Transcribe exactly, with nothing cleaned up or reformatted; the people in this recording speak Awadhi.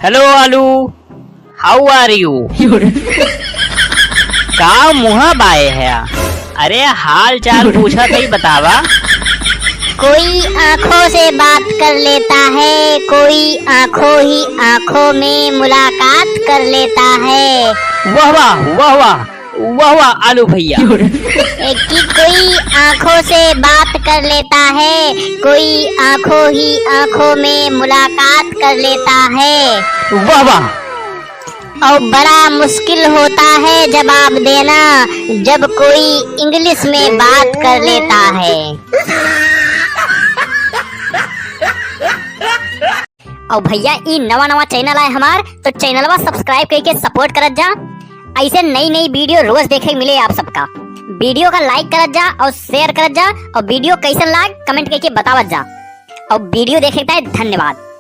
Hello आलू, how are you? का मुहा बाए है? अरे हाल चाल पूछत ही, बतावा। कोई आंखों से बात कर लेता है, कोई आंखों ही आंखों में मुलाकात कर लेता है। वाह वाह, वाह वाह, वाह वाह आलू भैया। ए, कि कोई आंखों से बात कर लेता है, कोई आंखों ही आंखों में मुलाकात कर लेता है। वाह वाह। और बड़ा मुश्किल होता है जवाब देना, जब कोई इंग्लिश में बात कर लेता है। और भैया, ई नवा नवा चैनल आए हमार, तो चैनलवा सब्सक्राइब करके सपोर्ट करत जा। ऐसे नई नई वीडियो रोज देखे के मिले आप सबका। वीडियो का लाइक करत जा और शेयर करत जा, और वीडियो कैसन लाग कमेंट करके बतावत जा। और वीडियो देखे के धन्यवाद।